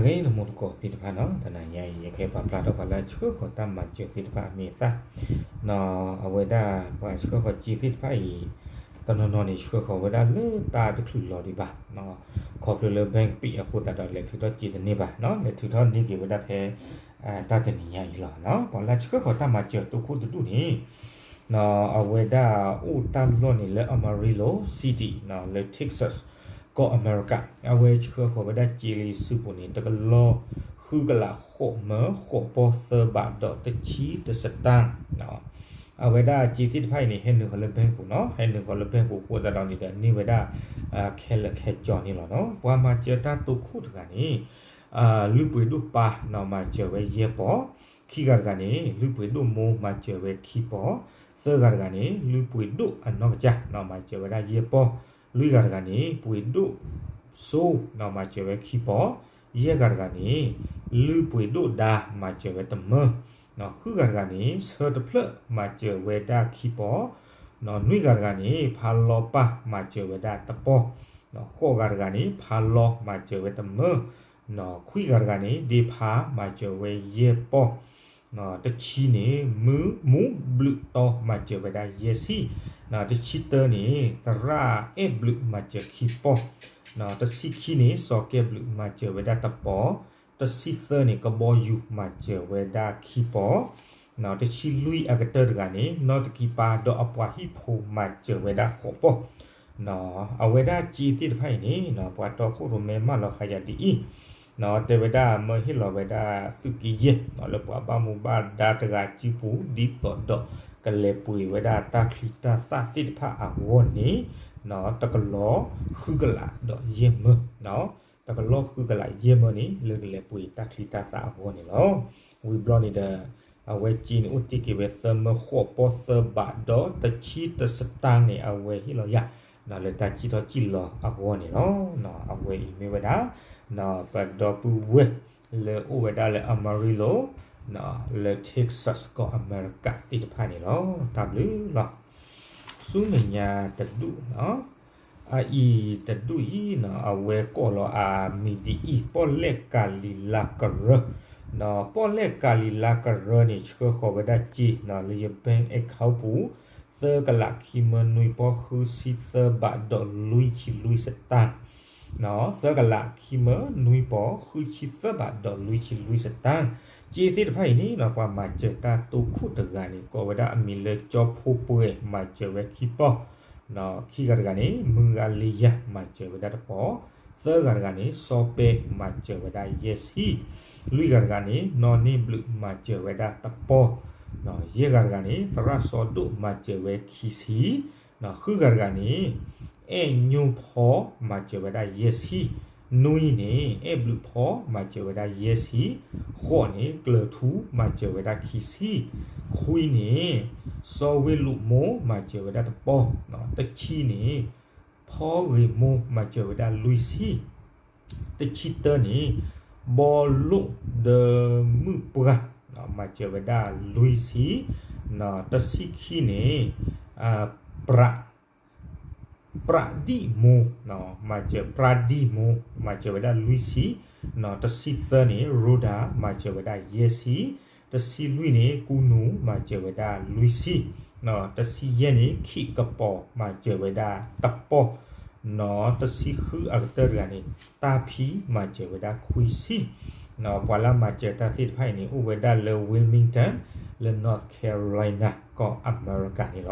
ဂ့ၤ တမူတကိးသ့ၣ်တဖၣ်နီၤ, တနံၤညါအံၤ ယကဟဲပာ်ဖျါထီၣ်ပှၤလၢဆှၢဃီၤတၢ်မၤစၢၤသ့ၣ်တဖၣ်အမံၤအသၣ်, အဝဲဒၣ်ပှၤဆှၢဃီၤစ့သ့ၣ်တဖၣ်အံၤ တနီၤနီၤန့ၣ် ဆှၢဃီၤဝဲဒၣ်လၢတၢ်တချုးလီၤဒံးဘၣ်, ခီဖျိလၢ bank ပံးအဃိသတးဒီး လဲၤထုးထီၣ်စ့တန့ၢ်ဘၣ်နီၤ, လဲၤထုးထီၣ်န့ၢ်က့ၤဝဲဒၣ်ဖဲ တၢ်တနံၤညါအံၤလီၤ. ပှၤလၢဆှၢဃီၤတၢ်မၤစၢၤတိခိၣ်တဒူၣ်န့ၣ် အဝဲဒၣ်အိၣ်တၢ်လီၢ်န့ၣ်လၢ Amarillo City လၢ Texas ကီၢ်အမဲရကၤ, အဝဲဆှၢဃီၤဝဲဒၣ်စ့လံာ်စုပူၤန့ၣ် တကလီၢ်ဃုကလးဃိးမၢဃိးပီၢ်သၢဘးဒီးတဆံတစတၢၣ် အဝဲဒၣ်စ့သ့ၣ်တဖၣ်အံၤန့ၣ် ဟဲနုာ်ဃီၤလၢ bank ပူၤနီၤ, ဟဲနုာ်ဃီၤလၢ bank ပူၤအဃိသတးဒီးန့ၣ်ဒီး န့ၢ်ဝဲဒၣ် ခဲလၢာ်ခဲဆ့န့ၣ်လီၤနီၤ. ပှၤမၤစၢၤတၢ်တိခိၣ်တဂၤန့ၣ် လုၢ်ပှ့ၤဒိၣ်ပၢ်နီၤ မၤစၢၤဝဲယဲၢ်ပီၢ်, ခံဂၤတဂၤန့ၣ် လုၢ်ပှ့ၤဒိၣ်မိၢ် မၤစၢၤဝဲခံပီၢ်, သၢဂၤတဂၤန့ၣ် လုၢ်ပှ့ၤဒိၣ်အနီၢ်ကစၢ်နီၤ မၤစၢၤဝဲဒၣ်ယဲၢ်ပီၢ်, လွံၢ်ဂၤတဂၤန့ၣ် ပှ့ၤဒိၣ်စိနီၤ မၤစၢၤဝဲခံပီၢ်, ယဲၢ်ဂၤတဂၤန့ၣ် လုၢ်ပှ့ၤဒိၣ်ဒါ မၤစၢၤဝဲတမၢ, ဃုဂၤတဂၤန့ၣ် ဆၢတဖျၢၣ် မၤစၢၤဝဲဒၣ်ခံပီၢ်, နွံဂၤတဂၤန့ၣ် ဖးလီပၢ် မၤစၢၤဝဲဒၣ်တပီၢ်, ဃိးဂၤတဂၤန့ၣ် ဖးလီ မၤစၢၤဝဲတမၢ, ခွံဂၤတဂၤန့ၣ် ဒ့ဖး မၤစၢၤဝဲယဲၢ်ပီၢ်, တဆံန့ၣ် မူဘျုးတီ မၤစၢၤဝဲဒၣ်ယဲၢ်ဆံ, တဆံတၢန့ၣ် သရၣ်အဲၣ်ဘျုး မၤစၢၤခံပီၢ်, တဆံခံန့ၣ် စီၤကဲဘျုးမၤစၢၤဝဲဒၣ်တပီၢ်, တဆံသၢန့ၣ် ကဘီယူၤ မၤစၢၤဝဲဒၣ်ခံပီၢ်, တဆံလွံၢ်အကတၢၢ်တဂၤန့ၣ် နီၢ်တကံပၢ်ဒီးအပှၤဟံၣ်ဖိ မၤစၢၤဝဲဒၣ်ဃိးပီၢ်. အဝဲဒၣ်စ့သ့ၣ်တဖၣ်အံၤန့ၣ် ပှၤတီခိၣ်ရိၣ်မဲမၢလီၤဃာ်ယၤဒ်အံၤ, တဲဝဲဒၣ်မၢဟ့ၣ်လီၤဝဲဒၣ်သုးက့ယဲၢ် လၢပှၤဘၣ်မူဘၣ်ဒါတဂၤစုပူၤ ဒ်သိးဒီးကလဲၤပှ့ၤဝဲဒၣ်တၢ်ချံတၢ်သၣ်သ့ၣ်တဖၣ်အဂီၢ်န့ၣ် တကလီၢ်ဃုကလးဒီးယဲၢ်မၢ, တကလီၢ်ဃုကလးယဲၢ်မၢန့ၣ် လၢကလဲၤပှ့ၤတၢ်ချံတၢ်သၣ်အဂီၢ်န့ၣ်လီၤ. ဝံၤဘျီန့ၣ်ဒီး အဝဲစ့န့ၣ်အိၣ်တ့ၢ်က့ၤဝဲသၢမၢဃိးပီၢ်သၢဘးဒီးတဆံတစတၢၣ်န့ၣ် အဝဲဟ့ၣ်လီၤယၤ လၢတၢ်စံၣ်ထီၣ်စံၣ်လီၤအဂီၢ်န့ၣ်လီၤ. အဝဲအံၤမ့ၢ်ဝဲဒၣ် ပဒီပုၢ်ဝဲၢ်လၢအိၣ်ဝဲဒၣ်လၢ Amarillo လၢ Texas ကီၢ်အမဲရကၤသ့ၣ်တဖၣ်န့ၣ်လီၤ. တၢ်ဘျုးလီၤ. ဆူမဲာ်ညါတဒူၣ် အအံၤတဒူၣ်အံၤ အဝဲကိးလီၤအမံၤဒ်အံၤ, ပီၣ်လဲၣ်ကၤလံၤလါကရၢ, ပီၣ်လဲၣ်ကၤလံၤလါကရၢန့ၣ် ဆှၢဃီၤဝဲဒၣ်စ့ လၢယ bank account ပူၤ သၢကလးခံမၢနွံပီၢ်ဃုဆံသၢဘးဒီးလွံၢ်ဆံလွံၢ်စတၢၣ် သၢကလးခံမၢနွံပီၢ်ဃုဆံသၢဘးဒီးလွံၢ်ဆံလွံၢ်စတၢၣ်, စ့သ့ၣ်တဖၣ်အံၤန့ၣ် ပှၤမၤစၢၤတၢ်တိခိၣ်တဂၤန့ၣ် ကိးဝဲဒၣ်အမံၤလၢကၠီဖိပှဲၤ မၤစၢၤဝဲခံပီၢ်, ခံဂၤတဂၤန့ၣ် မုၢ်ဂၤလ့ယၤ မၤစၢၤဝဲဒၣ်တပီၢ်, သၢဂၤတဂၤန့ၣ် စီၤပဲ မၤစၢၤဝဲဒၣ်ယဲၢ်ဆံ, လွံၢ်ဂၤတဂၤန့ၣ် နီၢ်န့ၢ်ဘျုး မၤစၢၤဝဲဒၣ်တပီၢ်, ယဲၢ်ဂၤတဂၤန့ၣ် သရၣ်စီၤဒိၣ် မၤစၢၤဝဲခံဆံ, ဃုဂၤတဂၤန့ၣ် အဲၣ်ညိဖီ မၤစၢၤဝဲဒၣ်ယဲၢ်ဆံ, နွံန့ၣ် အဲၣ်ဘျုးဖီ မၤစၢၤဝဲဒၣ်ယဲၢ်ဆံ, ဃိးန့ၣ် ကျၢၤထူ မၤစၢၤဝဲဒၣ်ခံဆံ, ခွံန့ၣ် စီၤဝ့ၢ်လိာ်မိၢ် မၤစၢၤဝဲဒၣ်တပီၢ်, တဆံန့ၣ် ဖီဂ့ၤမိၢ် မၤစၢၤဝဲဒၣ်လွံၢ်ဆံ, တဆံတၢန့ၣ် ဘီလိၣ်ဒီးမုၢ်ပှၢ် မၤစၢၤဝဲဒၣ်လွံၢ်ဆံ, တဆံခံန့ၣ် ပြး ပြးဒံၣ်မိၢ် မၤစၢၤ ပြးဒံၣ်မိၢ် မၤစၢၤဝဲဒၣ်လွံၢ်ဆံ, တဆံသၢန့ၣ် ရိဒါ မၤစၢၤဝဲဒၣ်ယဲၢ်ဆံ, တဆံလွံၢ်န့ၣ် ကူနူ မၤစၢၤဝဲဒၣ်လွံၢ်ဆံ, တဆံယဲၢ်န့ၣ် ခံးကပီၤ မၤစၢၤဝဲဒၣ်တပီၢ်, တဆံဃုအကတၢၢ်တဂၤန့ၣ် တၢ်ဖံ မၤစၢၤဝဲဒၣ်ခွံဆံ, ပှၤလၢမၤစၢၤတၢ်သ့ၣ်တဖၣ်အံၤန့ၣ် အိၣ်ဝဲဒၣ်လၢ Wilmington လၢ North Carolina ကီၢ်အမဲရကၤန့ၣ်လီ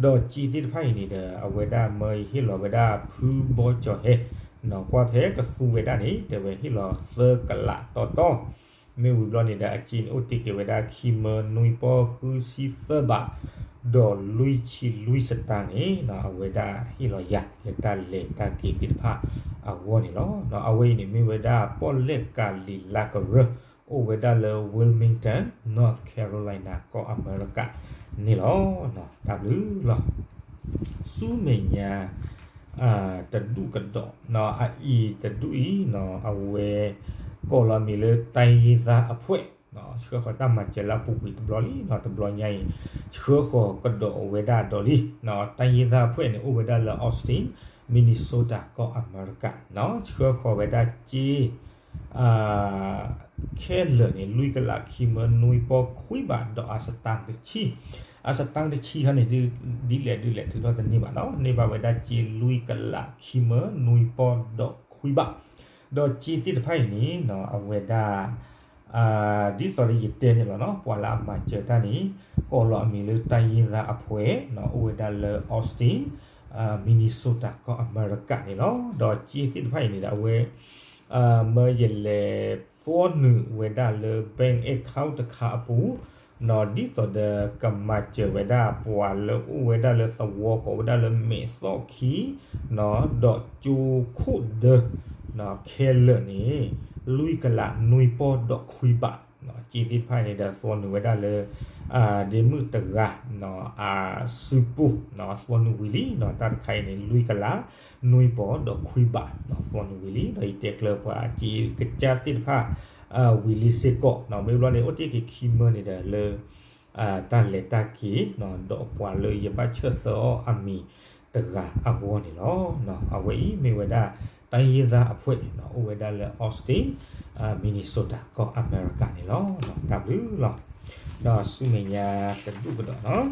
ၤ. ဒီးစ့သ့ၣ်တဖၣ်အံၤန့ၣ်ဒီး အဝဲဒၣ်မၢဟ့ၣ်လီၤဝဲဒၣ်ဖုဘီကၠီၤဟဲ ကွၢ်ဖဲကသူဝဲဒၣ်န့ၣ် တဲဝဲဟ့ၣ်လီၤသၢကလးတီတီ, မ့ၢ်ဝံၤဘျီန့ၣ်ဒီး အစ့န့ၣ်အိၣ်တ့ၢ်က့ၤဝဲဒၣ် ခံမၢနွံပီၢ်ဃုဆံသၢဘး ဒီးလွံၢ်ဆံလွံၢ်စတၢၣ်န့ၣ် အဝဲဒၣ်ဟ့ၣ်လီၤယၤလၢတၢ်လဲၤတၢ်က့ၤသ့ၣ်တဖၣ်အဂီၢ်န့ၣ်လီၤ. အဝဲအံၤန့ၣ်မ့ၢ်ဝဲဒၣ် ပီၣ်လဲၣ်ကၤလံၤလါကရၢ အိၣ်ဝဲဒၣ်လၢ Wilmington, North Carolina ကီၢ်အမဲရကၤန့ၣ်လီၤ. တၢ်ဘျုးလီၤ. ဆူမဲာ်ညါ တဒူၣ်ကဒီး အအံၤတဒူၣ်အံၤ အဝဲ ကိးလီၤမံၤလၢ တိုင်းရင်းသားအဖွဲ့ ဆှၢဃီၤတၢ်မၤစၢၤလၢအပူၤကွံာ်တဘျီလံ တဘျီညါအံၤ ဆှၢဃီၤကဒီးဝဲဒၣ်ဒီးလံ. တိုင်းရင်းသားအဖွဲ့န့ၣ် အိၣ်ဝဲဒၣ်လၢ Austin, Minnesota ကီၢ်အမဲရကၤ ဆှၢဃီၤဝဲဒၣ်စ့ ခဲလၢာ်န့ၣ် လွံၢ်ကလးခံမၢနွံပီခွံဘး ဒီးအစတါတဆံ, အစတါတဆံခါန့ၣ် ဒ်လဲၣ်ဒ်လဲၣ်ထုးထီၣ်တန့ၢ်ဘၣ်နီၤ, န့ၢ်ဘၣ်ဝဲဒၣ်စ့လွံၢ်ကလးခံမၢနွံပီဒီးခွံဘး, ဒီးစ့သ့ၣ်တဖၣ်အံၤန့ၣ် အဝဲဒၣ် ဒ်သိးဒီးယတဲန့ၣ်လီၤနီၤ, ပှၤလၢအမၤစၢၤတၢ်န့ၣ် ကိးလီၤအမံၤလၢတၢ်ယ့ၢ်သါအဖှဲး အိၣ်ဝဲဒၣ်လၢ Austin Minnesota ကီၢ်အမဲရကၤန့ၣ်လီၤ. ဒီးစ့သ့ၣ်တဖၣ်အံၤန့ၣ်ဒီး အဝဲ မၢယလဲၤသွီနုာ်ဝဲဒၣ်လၢ bank account တခါအပူၤ, ဒ်သိးဒီးကမၤစၢၤဝဲဒၣ်ပှၤလၢအိၣ်ဝဲဒၣ်လၢသဝီ ကိးဝဲဒၣ်လၢမဲာ်သီၣ်ခံ ဒီးကၠိခိၣ်ဒၢ ခဲလၢာ်န့ၣ် လွံၢ်ကလးနွံပီဒီးခွံဘး, စ့သ့ၣ်တဖၣ်န့ၣ်ဒီး သွီနုာ်ဝဲဒၣ်လၢ ဒ့မုၣ်တဂၤ အစုပူၤ သွီနုာ်ဝံၤလံ, တၢ်တခါအံၤန့ၣ် လွံၢ်ကလးနွံပီဒီးခွံဘး သွီနုာ်ဝံၤလံ, ဒီးယတဲကျၢၤပှၤစ့ကစၢ်သ့ၣ်တဖၣ် ဝံၤလံစ့ၢ်ကီး, မ့ၢ်ဘျီန့ၣ် အိၣ်တ့ၢ်က့ၤခံမၢန့ၣ်ဒီးလၢ တၢ်လဲၤတၢ်က့ၤ ဒီးပှၤလၢယဘၣ်ဆၢသၢအီၤအမံၤတဂၤအဂီၢ်န့ၣ်လီၤ. အဝဲအံၤမ့ၢ်ဝဲဒၣ် တၢ်ယ့ၢ်သါအဖှဲး အိၣ်ဝဲဒၣ်လၢ Austin Minnesota ကီၢ်အမဲရကၤန့ၣ်လီၤ. တၢ်ဘျုးလီၤ. ဒီးဆူမဲာ်ညါတဒူၣ်ကဒီးနီၤ,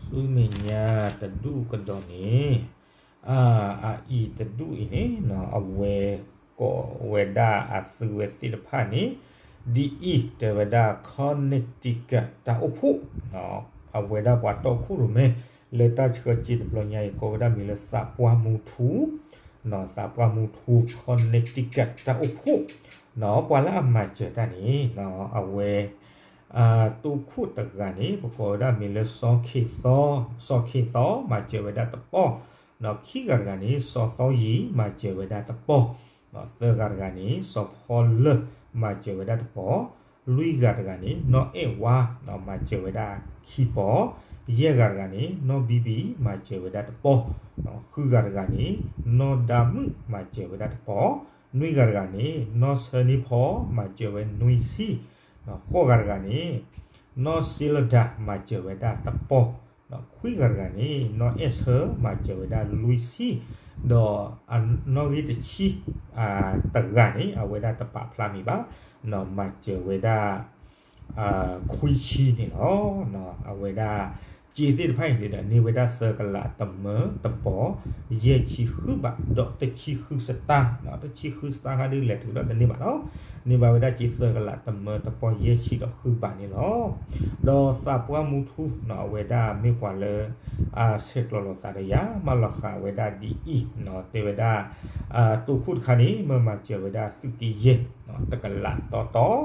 ဆူမဲာ်ညါတဒူၣ်ကဒီးန့ၣ် အအံၤတဒူၣ်အံၤန့ၣ် အဝဲကိးဝဲဒၣ်အသုဝဲသ့ၣ်တဖၣ်န့ၣ် ဒ်အံၤ တဲဝဲဒၣ် Connecticut တၢ်အိၣ်ဖှိၣ်, အဝဲဒၣ်ပှၤတီခိၣ်ရိၣ်မဲ လၢတၢ်ဆှၢစ့တဘျီညါအံၤ ကိးဝဲဒၣ်မံၤလၢသးပှၢ်မူထူ, သးပှၢ်မူထူ Connecticut တၢ်အိၣ်ဖှိၣ်, ပှၤလၢအမၤစၢၤတၢ်န့ၣ် အဝဲ တီခိၣ်တဂၤန့ၣ် ပကိးဝဲဒၣ်မံၤလၢ စီၤခ့သီ, စီၤခ့သီ မၤစၢၤဝဲဒၣ်တပီၢ်, ဒီးခံဂၤတဂၤန့ၣ် စီၤသီယံၤ မၤစၢၤဝဲဒၣ်တပီၢ်, သၢဂၤတဂၤန့ၣ် စီၤဖီလၢၢ် မၤစၢၤဝဲဒၣ်တပီၢ်, လွံၢ်ဂၤတဂၤန့ၣ် နီၢ်အဲၣ်ဝါ မၤစၢၤဝဲဒၣ်ခံပီၢ်, ယဲၢ်ဂၤတဂၤန့ၣ် နီၢ်ဘံဘံ မၤစၢၤဝဲဒၣ်တပီၢ်, ဃုဂၤတဂၤန့ၣ် နီၢ်ဒါမုၣ် မၤစၢၤဝဲဒၣ်တပီၢ်, နွံဂၤတဂၤန့ၣ် နီၢ်ဆၢန့ၢ်ဖီ မၤစၢၤဝဲနွံဆံ, ဃိးဂၤတဂၤန့ၣ် နီၢ်စ့လဒါ မၤစၢၤဝဲဒၣ်တပီၢ်, ခွံဂၤတဂၤန့ၣ် နီၢ်အဲၣ်ဆၢ မၤစၢၤဝဲဒၣ်လွံၢ်ဆံ, ဒီးနီၢ်ဂ့ၢ်တဆံ တဂၤန့ၣ် အဝဲဒၣ်တပာ်ဖျါမံၤဘၣ်, မၤစၢၤဝဲဒၣ် ခွံဆံန့ၣ်လီၤ. အဝဲဒၣ် စ့သ့ၣ်တဖၣ်အံၤန့ၣ်ဒီး န့ၢ်ဝဲဒၣ်သၢကလးတမၢတပီၢ် ယဲၢ်ဆံဃုဘး ဒီးတဆံဃုစတၢ်, တဆံဃုစတၢ်ခါဒ်လဲၣ်ထုးထီၣ်တန့ၢ်ဘၣ်နီၤ, န့ၢ်ဘၣ်ဝဲဒၣ်စ့သၢကလးတမၢတပီၢ်ယဲၢ်ဆံဒီးဃုဘးန့ၣ်လီၤ. ဒီးသးပှၢ်မူထူနီၤ အဝဲဒၣ်မ့ၢ်ပှၤလၢ ဆဲးကျိးလိာ်သးဒီးယၤ မၢလီၤဃာ်ဝဲဒၣ်ဒ်အံၤနီၤ, တဲဝဲဒၣ် တိခိၣ်တခါန့ၣ် မၢမၤစၢၤဝဲဒၣ်သုးက့ယဲၢ် တကလးတီတီ,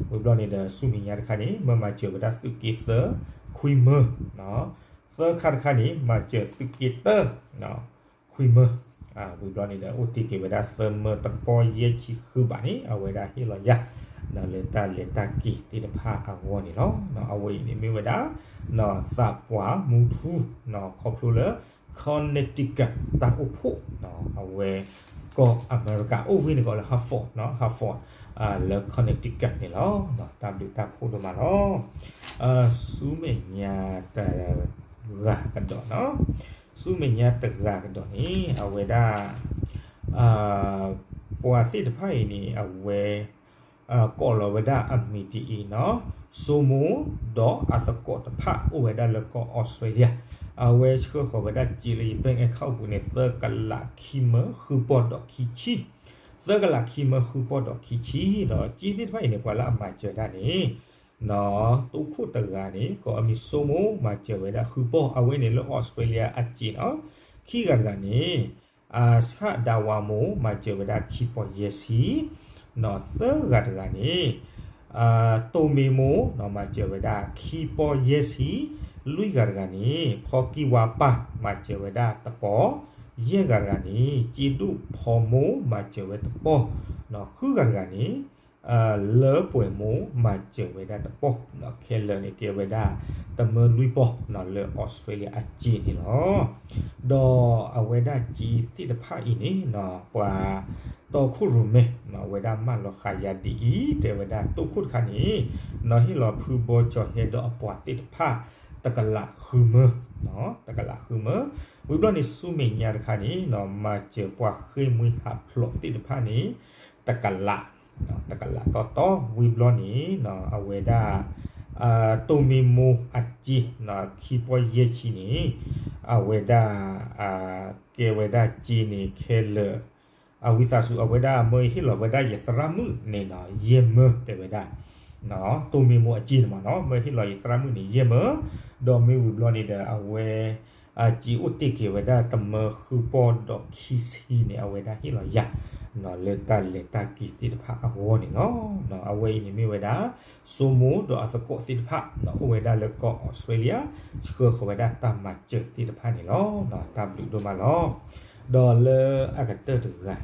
ဝံၤဘျီန့ၣ်ဒီး ဆူမဲာ်ညါတခါန့ၣ် မၢမၤစၢၤဝဲဒၣ်သုးက့သၢ ခွံမၢ, သၢခါတခါန့ၣ် မၤစၢၤသုးက့တၢ ခွံမၢ, ဝံၤဘျီန့ၣ်ဒီး အိၣ်တ့ၢ်က့ၤဝဲဒၣ်သၢမၢတပီၢ်ယဲၢ်ဆံဃုဘးန့ၣ် အဝဲဒၣ်ဟ့ၣ်လီၤယၤ လၢတၢ်လဲၤတၢ်က့ၤသ့ၣ်တဖၣ်အဂီၢ်န့ၣ်လီၤ. အဝဲအံၤန့ၣ်မ့ၢ်ဝဲဒၣ် သးပှၢ်မူထူ ခီဖျိလၢ Connecticut တၢ်အိၣ်ဖှိၣ်, အဝဲ ကီၢ်အမဲရကၤ အိၣ်ဝဲန့ၣ်ကီးလၢ Hartford, Hartford လၢ Connecticut န့ၣ်လီၤ. တၢ်ဘျုးတၢ်ဖှိၣ်ဒိၣ်မးလီၤ. ဆူမဲာ်ညါတဂၤကဒီးနီၤ, ဆူမဲာ်ညါတဂၤကဒီးန့ၣ် အဝဲဒၣ် ပှၤသ့ၣ်တဖၣ်အံၤန့ၣ် အဝဲ ကိးလီၤဝဲဒၣ်အမံၤဒ်အံၤနီၤ, စိမိၢ် ဒီးအသကိးတဖၣ်အိၣ်ဝဲဒၣ်လၢကီၢ်အီစထြ့လယါ, အဝဲဆှၢဃီၤဝဲဒၣ်စ့လၢယ bank account ပူၤန့ၣ် သၢကလးခံမၢဃုပီၢ်ဒီးခံဆံ, သၢကလးခံမၢဃုပီၢ်ဒီးခံဆံ, ဒီးစ့သ့ၣ်တဖၣ်အံၤန့ၣ် ပှၤလၢအမၤစၢၤတၢ်န့ၣ် တိခိၣ်တဂၤန့ၣ် ကိးအမံၤစိမိၢ် မၤစၢၤဝဲဒၣ်ဃုပီၢ်, အဝဲန့ၣ်လၢအီစထြ့လယါအစ့နီၤ, ခံဂၤတဂၤန့ၣ် ဆၣ်ဒၤဝါမိၢ် မၤစၢၤဝဲဒၣ်ခံပီၢ်ယဲၢ်ဆံ, သၢဂၤတဂၤန့ၣ် တိၢ်မ့ၢ်မိၢ် မၤစၢၤဝဲဒၣ်ခံပီၢ်ယဲၢ်ဆံ, လွံၢ်ဂၤတဂၤန့ၣ် ဖီကံဝါပၢ် မၤစၢၤဝဲဒၣ်တပီၢ်, ယဲၢ်ဂၤတဂၤန့ၣ် စ့ဒိၣ်ဖီမိၢ် မၤစၢၤဝဲတပီၢ်, ဃုဂၤတဂၤန့ၣ် လၢပှဲၤမိၢ် မၤစၢၤဝဲဒၣ်တပီၢ်, ခဲလၢာ်န့ၣ်ကဲဝဲဒၣ် တမၢလွံၢ်ပီၢ်လၢအီစထြ့လယါအစ့န့ၣ်လီၤ. ဒီးအဝဲဒၣ်စ့သ့ၣ်တဖၣ်အံၤန့ၣ် ပှၤတီခိၣ်ရိၣ်မဲ အဝဲဒၣ်မၢလီၤဃာ်ယၤဒ်အံၤ, တဲဝဲဒၣ်တိခိၣ်တခါန့ၣ် နီၤဟ့ၣ်လီၤဖုဘီကၠီၤဟဲဒီးအပှၤသ့ၣ်တဖၣ် တကလးဃုမၢ, တကလးဃုမၢ, ဝံၤဘျီန့ၣ်ဆူမဲာ်ညါတခါန့ၣ် မၤစၢၤပှၤဃ့ၢ်မှံဟးဖျိးသ့ၣ်တဖၣ်န့ၣ် တကလး, တကလးတီတီ ဝံၤဘျီန့ၣ် အဝဲဒၣ် တိၢ်မံမိၢ်အစ့ ခံပီၢ်ယဲၢ်ဆံန့ၣ် အဝဲဒၣ် ကဲဝဲဒၣ်စ့န့ၣ်ခဲလၢာ် အဝံသးစူၤအဝဲဒၣ်မၢဟ့ၣ်လီၤဝဲဒၣ်ယသရၣ်မုၣ်န့ၣ် ယဲၢ်မၢ တဲဝဲဒၣ် တိၢ်မံမိၢ်အစ့န့ၣ်မ့ၢ်နီၤ မၢဟ့ၣ်လီၤယသရၣ်မုၣ်န့ၣ် ယဲၢ်မၢ, ဒီးမ့ၢ်ဝံၤဘျီန့ၣ်ဒီး အဝဲ အစ့အိၣ်တ့ၢ်က့ၤဝဲဒၣ်တမၢဃုပီၢ်ဒီးခံဆံန့ၣ် အဝဲဒၣ်ဟ့ၣ်လီၤယၤ လၢတၢ်လဲၤတၢ်က့ၤသ့ၣ်တဖၣ်အဂီၢ်န့ၣ်လီၤ. အဝဲအံၤန့ၣ်မ့ၢ်ဝဲဒၣ် ဆိမိၣ်ဒီးအသကိးသ့ၣ်တဖၣ် အိၣ်ဝဲဒၣ်လၢကီၢ်အီစထြ့လယါ ဆှၢဃီၤဝဲဒၣ်တၢ်မၤစၢၤသ့ၣ်တဖၣ်န့ၣ်လီၤ. တၢ်ဘျုးဒိၣ်မးလီၤ. ဒီးလၢအကတၢၢ်တဂၤ,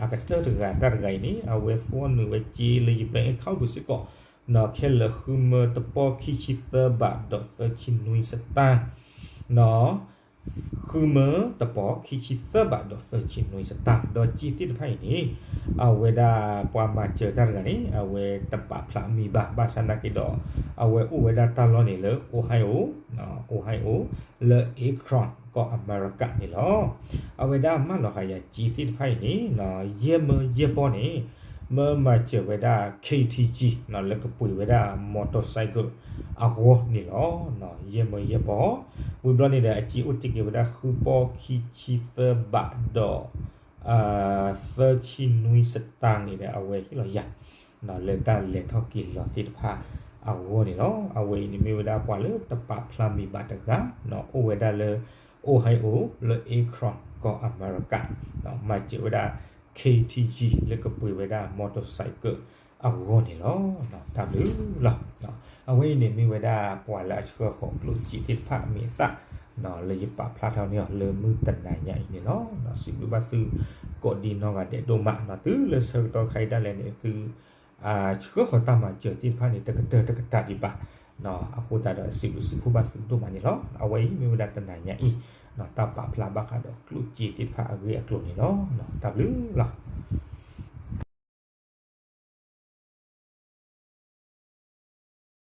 အကတၢၢ်တဂၤတၢ်တဂၤအံၤန့ၣ် အဝဲသွီနုာ်ဝဲစ့လၢယ bank account ပူၤစ့ၢ်ကီး ခဲလၢာ်ဃုမၢတပီၢ်ခံဆံသၢဘးဒီးသၢဆံနွံစတၢ် ဃုမၢတပီၢ်ခံဆံသၢဘးဒီးသၢဆံနွံစတၢ် ဒီးစ့သ့ၣ်တဖၣ်အံၤန့ၣ် အဝဲဒၣ်ပှၤမၤစၢၤတၢ်တဂၤန့ၣ် အဝဲတပာ်ဖျါမံၤဘၣ် ဘၣ်ဆၣ်နာ်က့ဒီး အဝဲအိၣ်ဝဲဒၣ်တၢ်လီၢ်န့ၣ်လၢ Ohio, Ohio လၢ Akron ကီၢ်အမဲရကၤန့ၣ်လီၤ. အဝဲဒၣ်မၢလီၤဃာ်ယၤစ့သ့ၣ်တဖၣ်အံၤန့ၣ် ယဲၢ်မၢယဲၢ်ပီၢ်န့ၣ် မၢမၤစၢၤဝဲဒၣ် K T G လၢကပှ့ၤဝဲဒၣ် motorcycle အဂီၢ်န့ၣ်လီၤ. ယဲၢ်မၢယဲၢ်ပီၢ် ဝံၤဘျီန့ၣ်ဒီး အစ့အိၣ်တ့ၢ်က့ၤဝဲဒၣ်ဃုပီၢ်ခံဆံသၢဘးဒီး သၢဆံနွံစတၢ်န့ၣ်ဒီး အဝဲဟ့ၣ်လီၤယၤ လၢတၢ်လဲၤထီၣ်က့ၤလီၤသ့ၣ်တဖၣ်အဂီၢ်န့ၣ်လီၤ. အဝဲအံၤန့ၣ်မ့ၢ်ဝဲဒၣ်ပှၤလၢတပာ်ဖျါမံၤဘၣ်တဂၤ အိၣ်ဝဲဒၣ်လၢ Ohio လၢ Akron ကီၢ်အမဲရကၤ မၤစၢၤဝဲဒၣ် K T G လၢကပှ့ၤဝဲဒၣ် motorcycle အဂီၢ်န့ၣ်လီၤ. တၢ်ဘျုးလီၤ. အဝဲအံၤန့ၣ်မ့ၢ်ဝဲဒၣ်ပှၤလၢအဆှၢဃီၤကျိၣ်စ့သ့ၣ်တဖၣ်အမံၤအသၣ် လၢယပာ်ဖျါထီၣ်န့ၢ်အီၤလၢမုၢ်တနၤညါအံၤန့ၣ်လီၤ. စံးဘျုးဘၣ်သုကိးဒံနီၢ်ဂၤဒဲးဒိၣ်မး တုၤလၢဆၢကတီၢ်ခါအံၤဒၣ်လဲာ်န့ၣ် သု ဆှၢဃီၤတၢ်မၤစၢၤသ့ၣ်တဖၣ်န့ၣ် တကတၢၢ်တကတၢၢ်ဒံးဘၣ်. အဃိသတးဒီးစံးဘျုးစံးဖှိၣ်ဘၣ်သုဒိၣ်မးန့ၣ်လီၤ. အဝဲအံၤမ့ၢ်ဝဲဒၣ်တနၤညါအံၤ တၢ်ပာ်ဖျါဘၣ်ဃးဒီးကျိၣ်စ့သ့ၣ်တဖၣ်အဂ့ၢ်အကျိၤန့ၣ်လီၤ. တၢ်ဘျုးလီၤ.